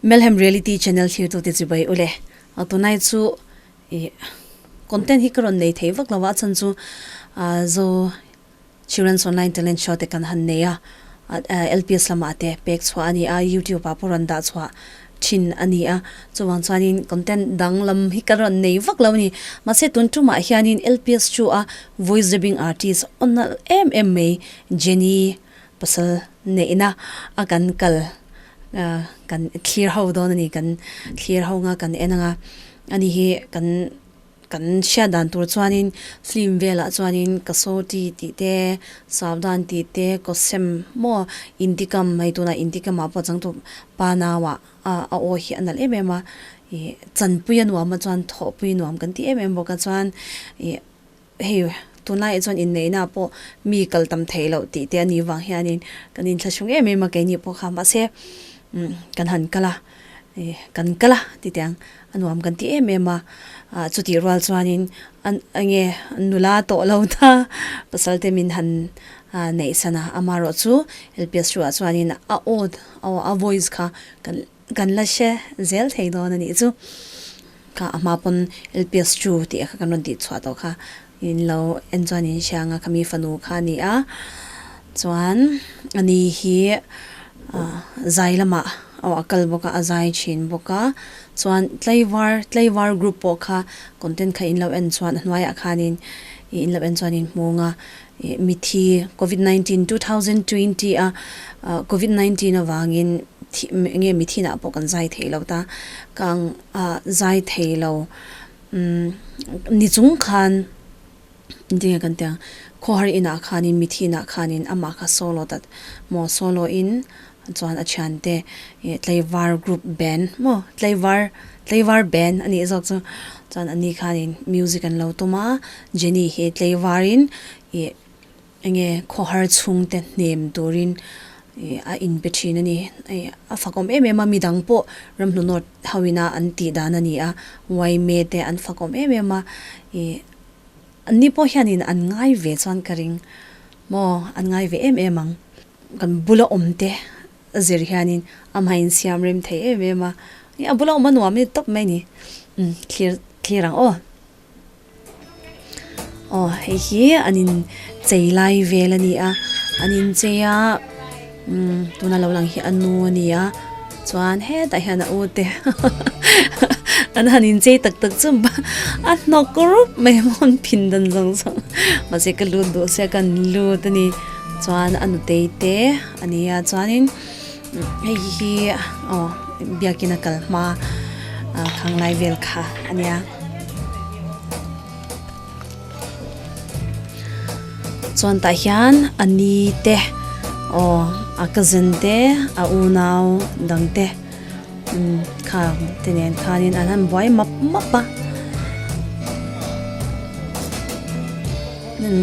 Melhem Reality Channel thlirtute chu bai ule. A tunai chu ih content hi ka rawn nei thei vak lo a, a chhan chu ah Zo Children's Online Talent Show te kan han nei a, LPS lamah te pek chhuah a ni a, YouTube ah pawh rawn dah chhuah thin a ni a, chuvang chuanin content dang lam hi ka rawn nei vak lo a ni. Mahse tun tumah hianin LPS chu a voice dubbing artist aw nalh em em mai Jenny pasal neihna a kan kal kan thlir ho dawn a ni, kan thlir ho anga kan en anga ani hi kan kan hriat dan tur chuanin film velah chuanin kasauti tih te savdhan tih te kawsem maw intikam hei tunah intikam ah pawh changtu pa nauah a a aw hi a nalh em em a ih chanpui a nuam a chuan thawhpui nuam kan ti em em bawk a chuan ih. Hei tunlaiah chuan inneihna pawh mi kal tam theih loh tih te a nih vang hianin kan inthlahrung em em a keini pawh kha mahse kan han kal a ih kan kal a titiang a nuam kan ti em em a ah chutih rual chuanin an enge nula tawh lo ta pasal te min han ah neih san a amaherawh chu L P S thu ah chuanin a aw a voice kha kan kan la hre zel thei dawn a nih chu. Kha a hma pawn L P S chu tih kha kan rawn tih chhuah tawh kha in lo en chuan in hria ang a khami fanu kha a ni a chuan ani hi ah zai lamah aw a kal bawk a a zai thin bawk a chuan tlaivar tlaivar group pawh kha content kha in lo en chuan a hnuaiah khanin ih in lo en chuan in hmu ang a ih mithi covid 19 2020 a ah covid 19 avangin thih eng nge mithinah pawh kan zai theih lo ta kang. Ah zai thei lo umm ni chung khan engtin nge kan tih ang khawhar inah khanin mithi inah khanin amah kha solo ta maw solo in chuan a thiante ih tlaivar group band maw tlaivar tlaivar band a nih zawk chu chuan ani khanin music an lo tum a Jenny hi tlaivarin ih. Enge khawhar chhungte hnem turin ih a inpe thin a ni. Ih a fakawm em em a, midang pawh ramhnu nawt ho ina an tih dan a ni a, Waime te an fakawm em em a, ih anni pawh hianin an ngai ve chuan ka ring maw, an ngai ve em em ang. Kan bula awm te a zir hianin amah insiam rem thei em em a, ih a bula awm a nuam ni tawp mai a ni. Umm thlir thlir ang aw. Aw hei hi an in chei lai vel a ni a an in chei a umm tuna lo lang hi a nu a ni a chuan hetah hian a u te an han in chei tak tak chu a hnawk rup mai a mawn phin dan zawng zawng mahse ka lut duh sia ka an lut a ni chuan a nutei te a ni a chuanin hei hi aw biakin a kal hma ah khang lai vel kha a nia chuan tah hian a ni te aw a cousin te a unau dang te umm khang te nen khanin an han buai map map a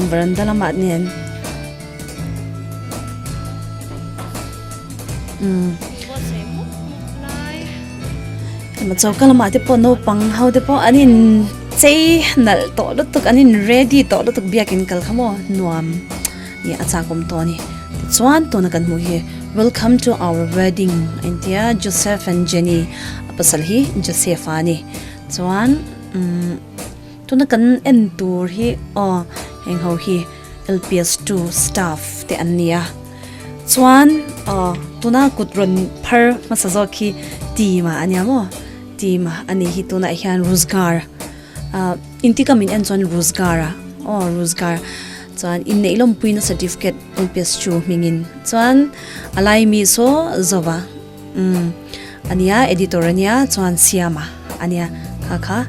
veranda lamah nen. Choka lamah te pawh naupang ho te pawh an in chei nalh tawh lutuk an in ready tawh lutuk biakin kal kha maw nuam ih a chak awm tawh a ni tichuan tuna kan hmuh hi welcome to our wedding a intia Joseph and Jenny a pasal hi Joseph a ni chuan umm tuna kan en tur hi aw heng ho hi. L P S 2 staff te an ni a chuan aw tuna kut rawn phar hmasa zawk hi team ah a nia maw team a nih hi tunah hian Ruzgar ah inti ka min en chuan Ruzgar a aw Ruzgar chuan inneih lawmpuina certificate L P S 2 hmingin chuan a lai mi saw zova umm a nia editor a nia chuan Siama a nia kha kha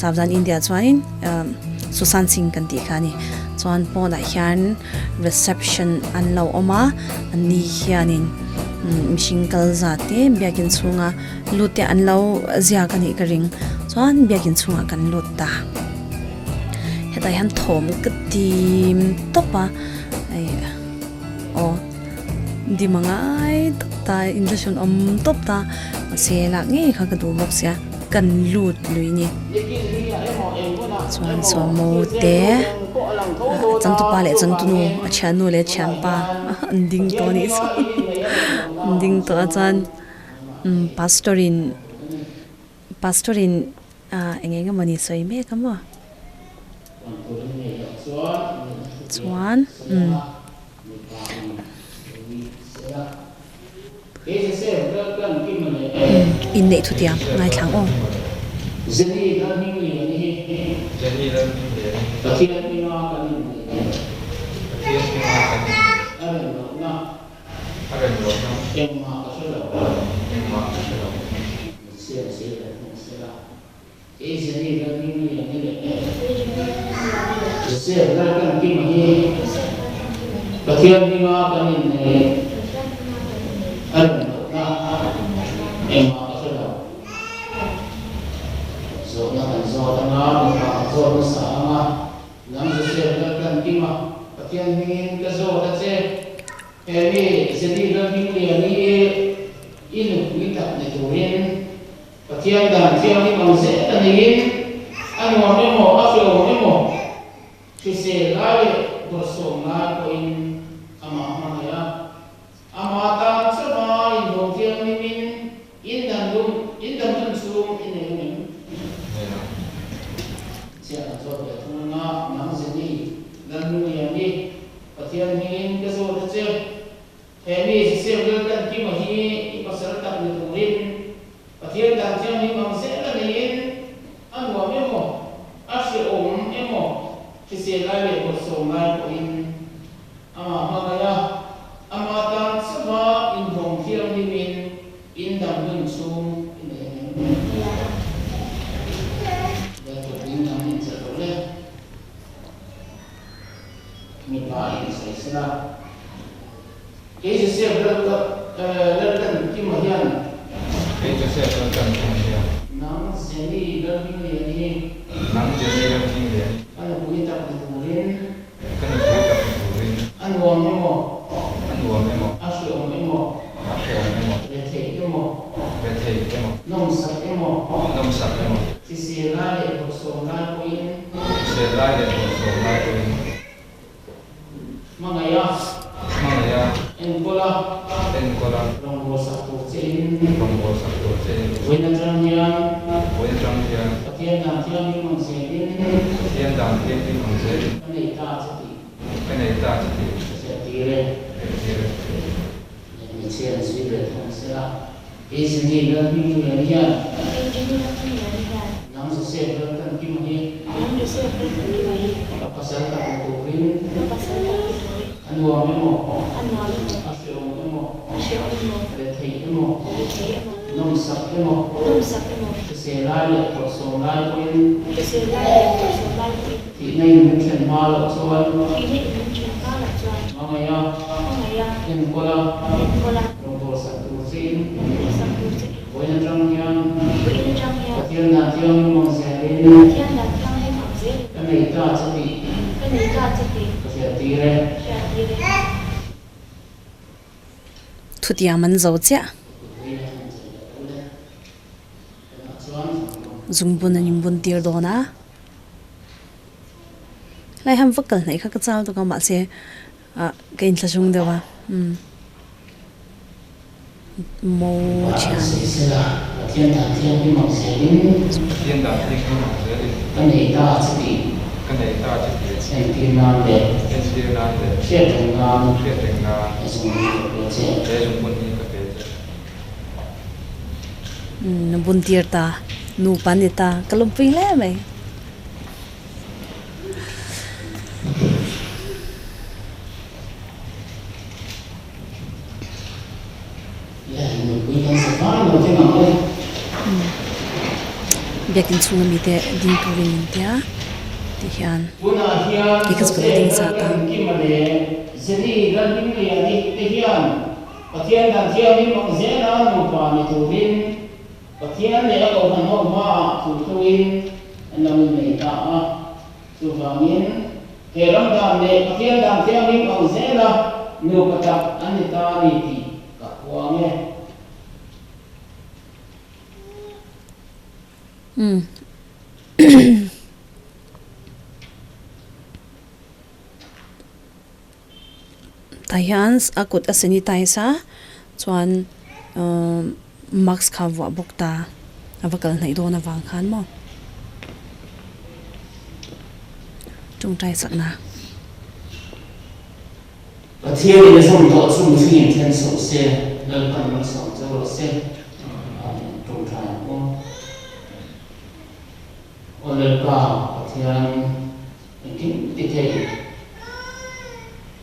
Savdhan India chuanin umm Sushant Singh kan tih kha a ni chuan pawnah hian reception an lo awm a an ni hianin umm mihring kal zat te biakin chhunga lut te an lo ziak a nih ka ring chuan biakin chhungah kan lut ta hetah hian thawm ka tim tawp a ih aw. Dim a ngai tawp ta injection awm tawp ta mahse lak ngei kha ka duh bawk sia kan lut lui ni chuan sawmo te changtupa leh changtunu a thiannu leh a thianpa an ding tawh a nih chu an ding tawh a chuan. Umm pastor in pastor in ah eng eng emawni sawi mek a maw chuan umm. Inneih thutiam ngaithla ang aw. Pathian dan thianghlim ang zel a niin, a nuam emaw a hrehawm emaw, hrisel lai leh bawrhsawm lai pawhin amah hmangaih a. Amah tan chauha inhawng thianghlimin indandun indandun chhung i nei ang em? Chiah kan zawt ve thung anga, nang Jenny, Lalhmingliani, Pathian hmingin ka zawt a che. He mi Joseph Laltankima hi i pasal tak ni turin Pathian dan thianghlim ang zel a niin a nuam emaw, a hrehawm emaw, hrisel lai leh bawlhsawm lai pawhin amah hmangaih a, amah tan chauha inhawng thianghlimin in dam hun chhung i nei ang em? Laltawpin dang inchah loh le. Mipa in sawi sela. Kei Joseph Laltankima hian. Kei Joseph Laltankima hian. Nang Jenny Lalhmingliani hi. Nang Jenny Lalhmingliani. Ka nupui tak ni turin. Ka nupui tak ni turin. A nuam emaw. A nuam emaw. A hreawm emaw. A hreawm emaw. Rethei emaw. Rethei emaw. Nawmsak emaw. Nawmsak emaw. Hrisel lai leh bawrhsawm lai pawhin. Hrisel lai leh bawrhsawm lai pawhin. Hmangaih a. Hmangaih a. Enkawl a. Enkawl a. Rawngbâwl sak tur chein. Rawngbâwl sak tur chein. Vawiin atang hian. Vawiin atang hian. Pathian dan thianghlim ang zelin. Pathian dan thianghlim ang zelin. Ka nei ta che tih. Ka nei ta che tih. Ka hriattir e. Ka hriattir e. Hmeichhia an zui ve thung sela. Kei Jenny Lalhmingmulian hian. Kei Jenny Lalhmingmulian hian. Nang Joseph Lalthankima hi. Nang Joseph Lalthankima hi. Ka pasal tak ni turin. Ka pasal tak ni turin. A nuam emaw. A nuam emaw. A hreawm emaw. A hreawm emaw. Rethei emaw. Rethei emaw. Nawmsak emaw. Nawmsak emaw. Hrisel lai leh tawrhsawm lai pawhin. Hrisel lai leh tawrhsawm lai pawhin. Thihna in min then hma loh chuan. Thihna in min then hma loh chuan. Hmangaih a. Hmangaih a. Enkawl a. Enkawl a. Rawngbâwl sak tur chein. Rawngbâwl sak tur chein. Vawiin atang hian. Vawiin atang hian. Pathian dan thianghlim ang zelin. Pathian dan thianghlim ang zelin. Ka nei ta che tih. Ka nei ta che tih. Ka hriattir e. Hriattir e. Thutiam an zo chiah. Zungbun an inbun tir dawn a, helai hian va kal hnaih kha ka chau tuk a mahse ah ka inthlahrung deuh a umm mo thian Umm bun tir ta nupa ni ta ka lawmpui hle mai. Biakin chhunga mite ding turin min tia tihian kei kha chu ka lo ding zat a. Pathian dan thianghlim ang zela nupa ni turin Pathian leh a kohhran ho hmaah thuhthuin an lo innei ta a. Chuvangin, he ram dan leh Pathian dan thianghlim ang zela nupa tak an ni ta a ni tih ka puang e. Tah hian a kut a sanitize a chuan uhh. Mask kha vuah bawk ta a va kal hnaih dawn avang khan maw tawngtai sakna. Pathian in a zawm tawh chu mihring in then suh se, Lalpan malsawm che rawh se. Amen. Tawngtai ang aw. Aw Lalpa Pathian engkim ti thei.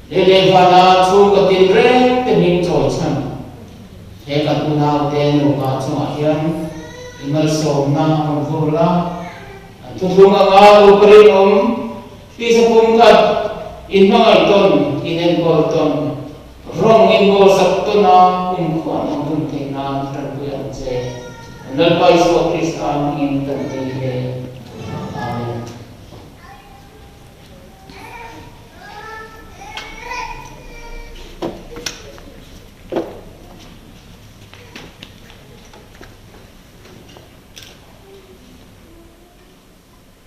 Lei leh vana chhungkaw tin reng te hming chawi chhan he kan unaute nupa chungah hian i malsawmna a rawn vur la, an thuthlung anga nupa rinawm tisa pum khat inhmangaih tawn, inenkawl tawn, rawng inbawlsak tawna kumkhuan awm dun theih nan tanpui ang che. Kan Lalpa Isua Krista hmingin kan ti hle. Amen.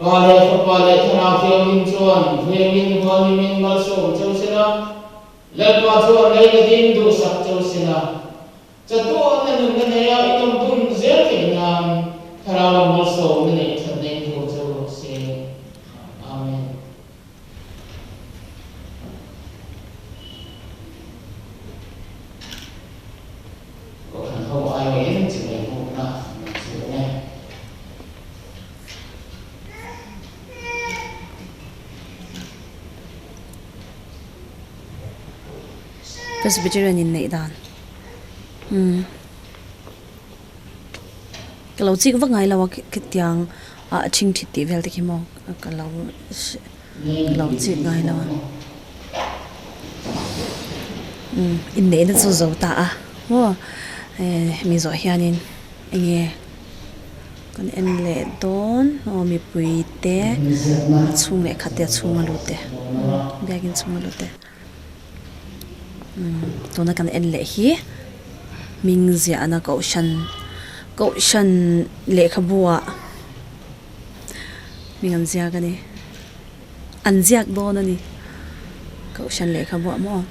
Pa leh Fapa leh Thlarau Thianghlim chuan vengin hualhimin malsawm cheu sela, Lalpa chuan lei ka din duhsak cheu sela. Chatuahna nunna neia i nawm dun zel theih nan Thlarau malsawmna neih thatna in thu cheu rawh se. Amen. Kohhran ho aiawhin chibai hmuhna an rawn chhuah ang e. Presbyterian in neih dan umm ka lo chik vak ngai lo a khitiang ah ṭhing ṭhit tih vel te khi maw ka lo ka lo chik ngai lo a umm inneihna chu zo ta a maw hemi zawh hianin eng nge kan en leh dawn aw mipui te a chhung leh khat te a chhung a lut te biakin chhung a lut te. Tuna kan en leh hi hming ziahna kohhran kohhran lehkhabu ah hming an ziak a ni an ziak dawn a ni kohhran lehkhabu ah maw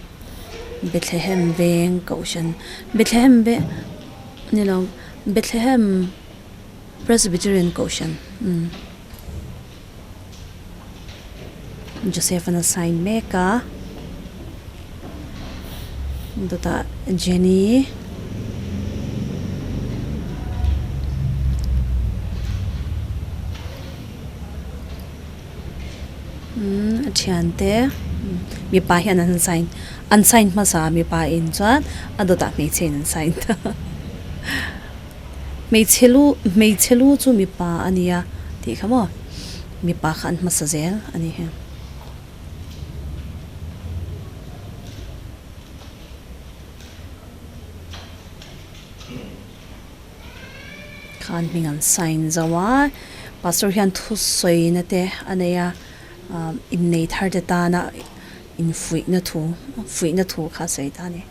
Bethlehem veng kohhran Bethlehem ve ni lo Bethlehem Presbyterian kohhran umm. Joseph an a sign mek a dawtah Jenny umm a thiante mipa hian an sign an sign hmasa mipa in chuan a dawtah hmeichhia in an sign ta hmeichhe lu hmeichhe lu chu mipa a nia tih kha maw. Mipa kha an hmasa zel a ni hi. Khan hming an sign zo a, pastor hian thusawina te a nei a, innei thar te tana infuihna thu fuihna thu kha a sawi ta a ni.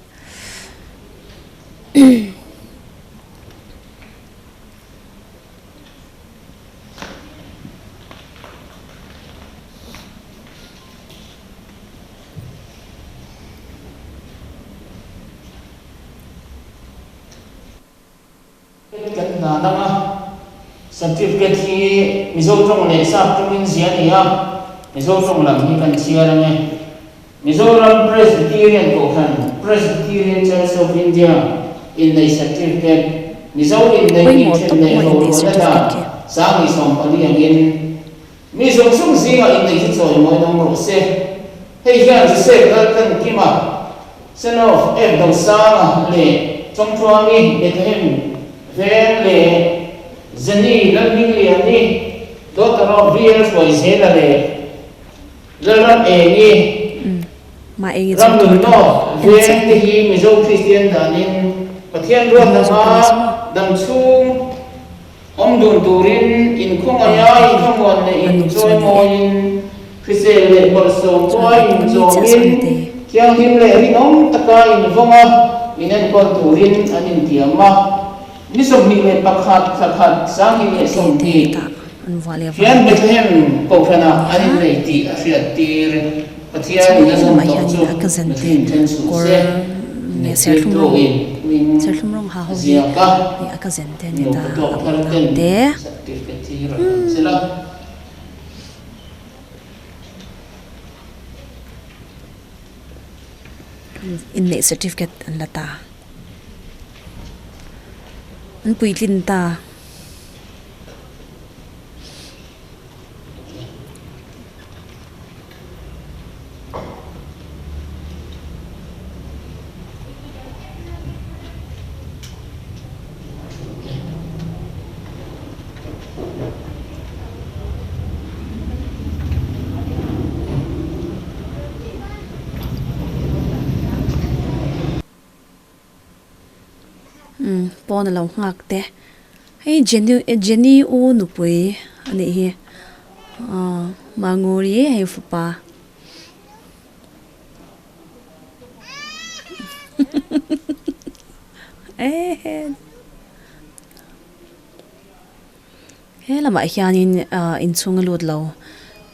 Kan hna dang a, certificate hi Mizo tawng leh Sap tawngin zia a ni a, Mizo tawng lam hi kan chhiar ang e. Mizoram Presbyterian Kohhran, Presbyterian Church of India, innei certificate, Mizo innei Pawimawh inthen tawp leh maw innei rorualna certificate dan khi. 2014 angin mi zawng zawng zingah innei chu chawimawi nawm rawh se. Hei hian Joseph Laltlankima, son of F. Dosanga leh Chawngthuangi Bethlehem Veng leh Jenny Lalhmingliani, daughter of VL Hruaizela leh Lalram Engi, Ram Nunnaw veng te hi Mizo Kristian danin Pathian ruat anga dam chhung awm dun turin inkhawngaih a, inkhamuan leh inchawimawiin, hrisel leh bawlhsawm pawha inchawmin, thianghlim leh rinawm taka invawng a, inenkawl turin an intiam a. Ni 21 thla khat 2020 hian Bethlehem Kohhranah an innei tih a hriattir. Pathian in a zawm tawh chu mihring then suh se. nge serthlum Inneihtirtu rawng in hming serthlum rawng ha a ho hi ziak a, ih a cousin te a ni ta nupa tawk a thar unau ten te. certificate hi rawn ang che la. Inneih certificate an la ta. An puitlin ta. Umm pawn a lo nghak te hei Jenny Jenny u nupui a nih hi aw Manguri hei fapa. He lamah hianin ah inchhung a lut lo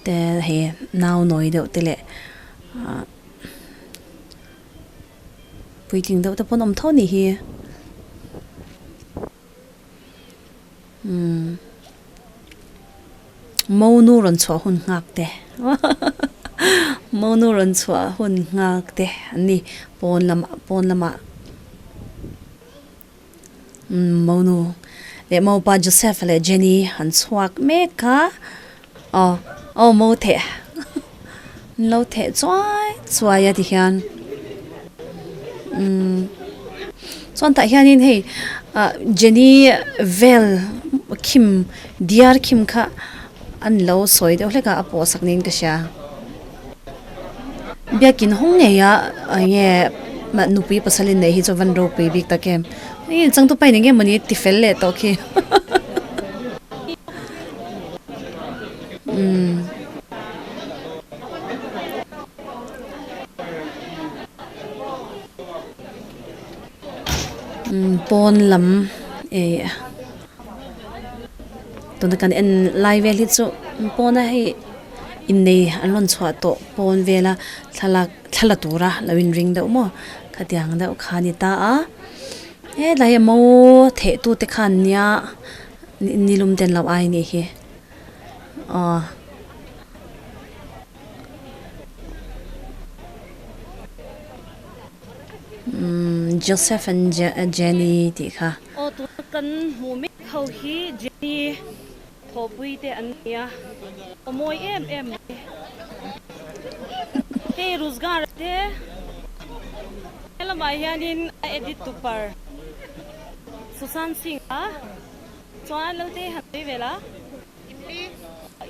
te hei nau nawi deuh te leh ah puitling deuh te pawh an awm tho a nih hi umm monu rawn chhuah hun nghak te monu rawn chhuah hun nghak te an ni pawn lamah pawn lamah. Monu leh Mopa Joseph leh Jenny an chhuak mek a, aw aw mo theh an lo theh chuai chuai a tihian umm chuan tah hianin hei ah Jenny vel khim diar khim kha an lo sawi deuh hlek a a pawh sak niin ka hria. Biakin hawng ngei a eng nge nupui pasal in neih hi chu a van ropui bik tak em ih changtu pa in eng nge mawni ti fel leh tawh khi umm. Pawn lam ih tuna kan en lai vel hi chu pawna hei. Innei an rawn chhuah tawh pawn vela thlalak thla la tura lo inring deuh maw khatiang deuh kha a ni ta a hetlai hi mo theh tu te khan nia nilum ten lo ai nih hi aw. Umm Joseph and Jenny tih kha. Aw tuna kan hmuh mek ho hi Jenny. Thawhpui te an ni a, aw mawi em em mai. Hei Ruzgar te helamah hianin a edit tu par Sushant Singh a chuan Lalte han sawi vel a. Imli.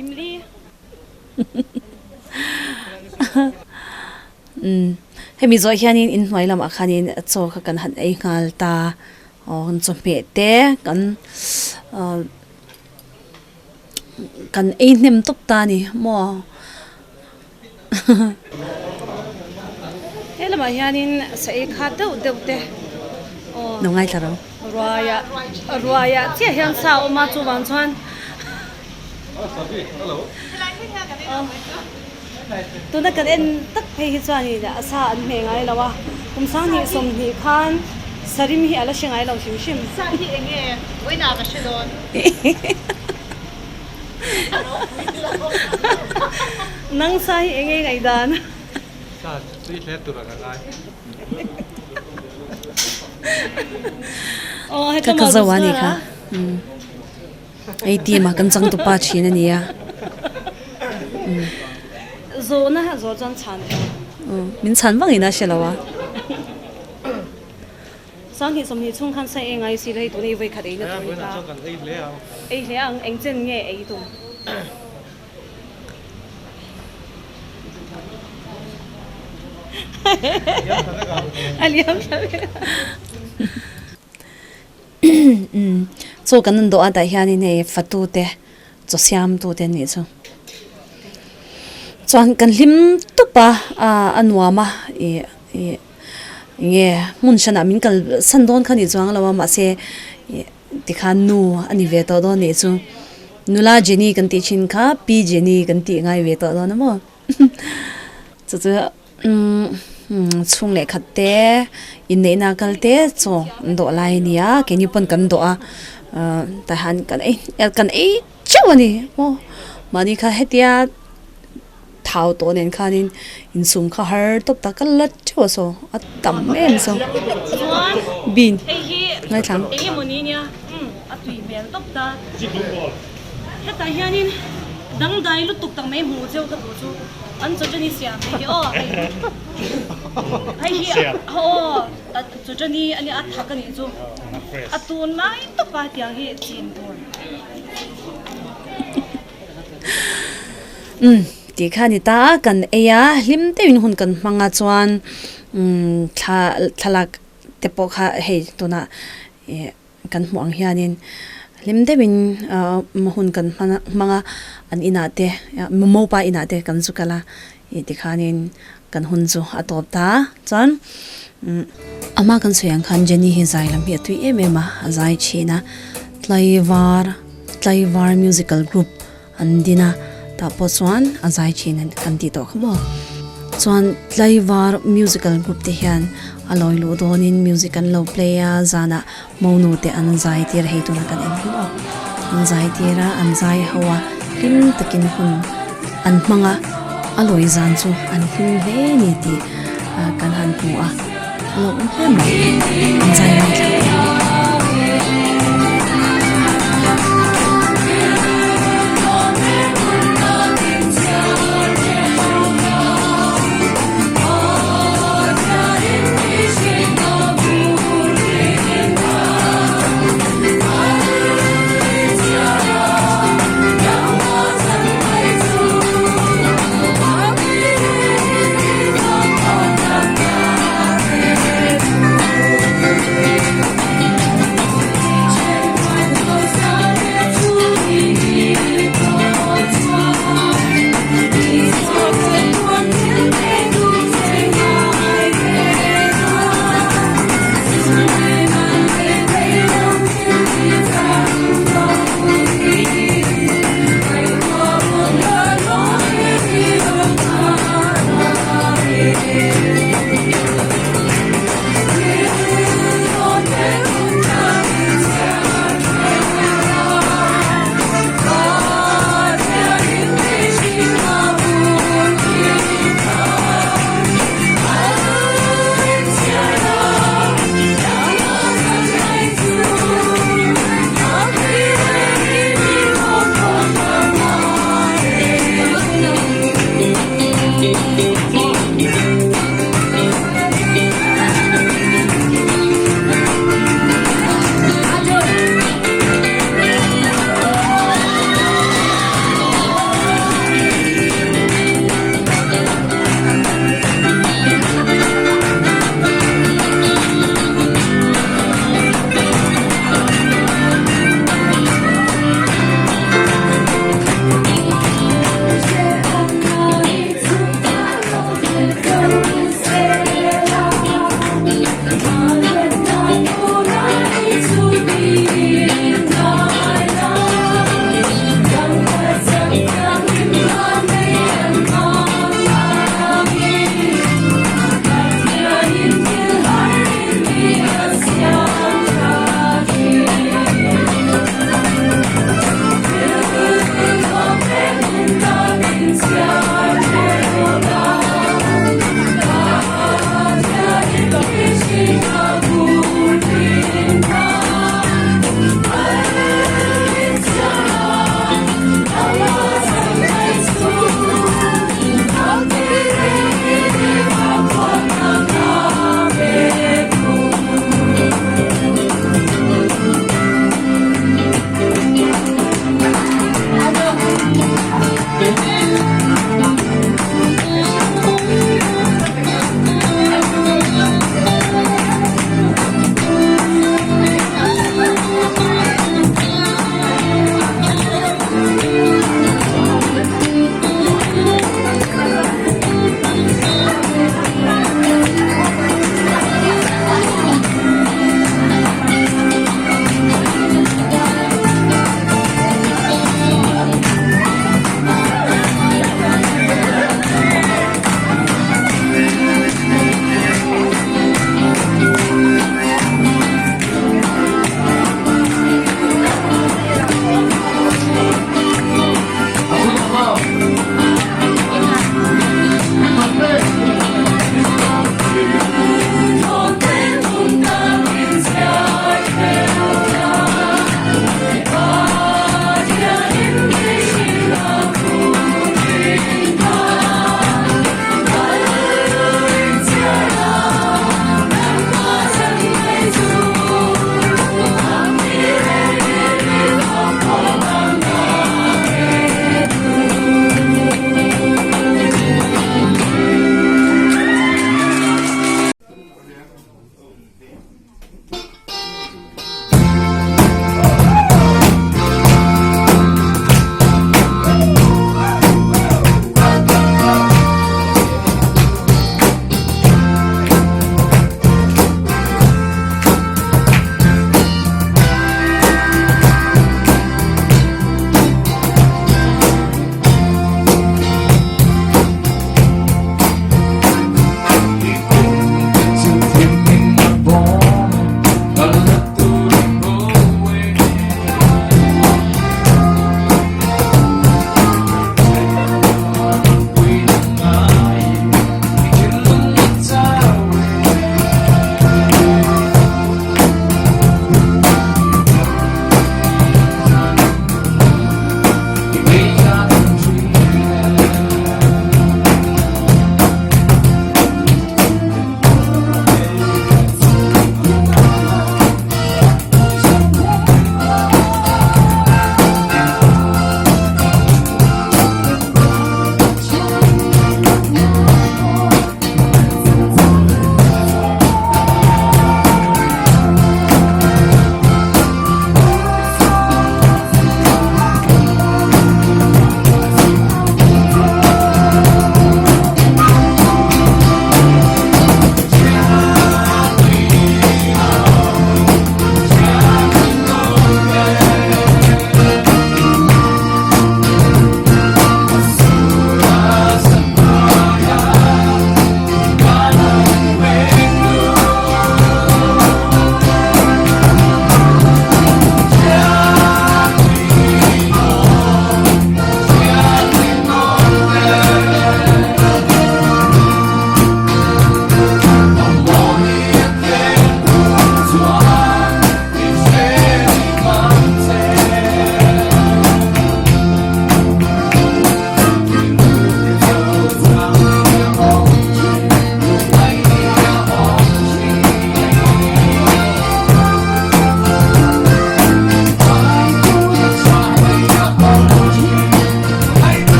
Imli. Umm hemi zawh hianin inhnuai lamah khanin chaw kha kan han ei nghal ta. Aw kan chawhmeh te kan ah kan ei hnem tawp ta a ni maw he lamah hianin sa ei khat deuh deuh te aw lo ngaithla ro ruaiah ruaiah chiah hian sa a awm a chuvang chuan tuna kan en tak phei hi chuanin a sa an hmeh ngai lo a kum sanghnih sawmhnih khan sarim hi a la hre ngai lo hrim hrim. Sa hi eng nge vawiinah ka hre dawn. Nang sa hi eng nge ngaihdan? Sa tui hle tur a ka ngai. Aw Ka heta ka mah zo a ni Rosara. kha. Hei team ah kan changtupa thin a nia. Zawhna zawh chuan chhan theih. Min chhan vang in a hre lo a. Sanghnih sawmhnih chhung khan sa eng ai si lo hei tuna i vawi khat eina tur ni ta. Ei hle ang eng chen nge ei tum. A liam thla vek a. Chaw kan an dawh a tah hianin hei fatu te chaw siam tu te an nih chu chuan kan hlim tawp a a nuam a ih ih enge hmun hranah min kal san dawn kha ni chuang lo a mahse ih tikhan nu a ni ve tawh dawn nih chu nula Jenny kan tih thin kha pi Jenny kan tih ngai ve tawh dawn a maw chu chu umm. Chhung leh khat te inneihna kal te chaw an dawh lai a ni a keini pawn kan dawh a tah hian kan ei kan ei teuh a ni maw mahni kha hetia thau tawh nen khanin insum kha har tawp tak ka la teuh a saw a tam em saw bean ngaithla ang. Hetah hianin dangdai lutuk tak mai hmuh cheu ka duh chu an chawchani siam hei hi aw hei hi aw chawchani a nia a thak a nih chu a tun lai tawp a tiang hi chin tur. Umm tih kha a ni ta a kan ei a hlim deuhin hun kan hmang a chuan umm thla thlalak te pawh kha hei tunah ih Kan hmuh ang hianin hlim deuhin hun kan hmang a, an inah te mopa inah te kan zu kal a, ih tikhanin kan hun chu a tawp ta chuan ama kan sawi ang khan Jenny hi zai lam hi a tui em em a, a zai thin a, Tlaivar Tlaivar musical group An din a, tah pawh chuan a zai thin kan tih tawh kha maw. Chuan Tlaivar musical group te hian a lawi luh dawnin music an lo play a, zanah monu te an zai tir hei tuna kan en hi maw. An zai tir a, an zai ho a, hlim takin hun an hmang a, a lawi zan chu an hlim hle ni tih kan han hmu a, a lo awm hle mai, an zai lai thla.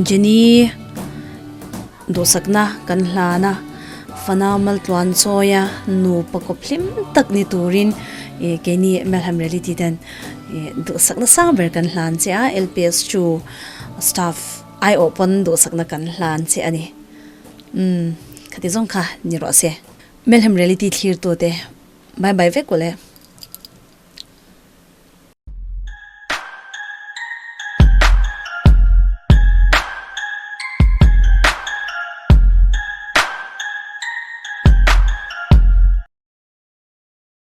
Jenny duhsakna kan hlan a, fanau maltluan chawia nupa kawp hlim tak ni turin ih keini Melham Reality ten ih duhsakna sang ber kan hlan che a, LPS chu staff aiawh pawn duhsakna kan hlan che a ni. Umm khati zawng kha ni rawh se. Melham Reality thlir tute bye bye vek ule.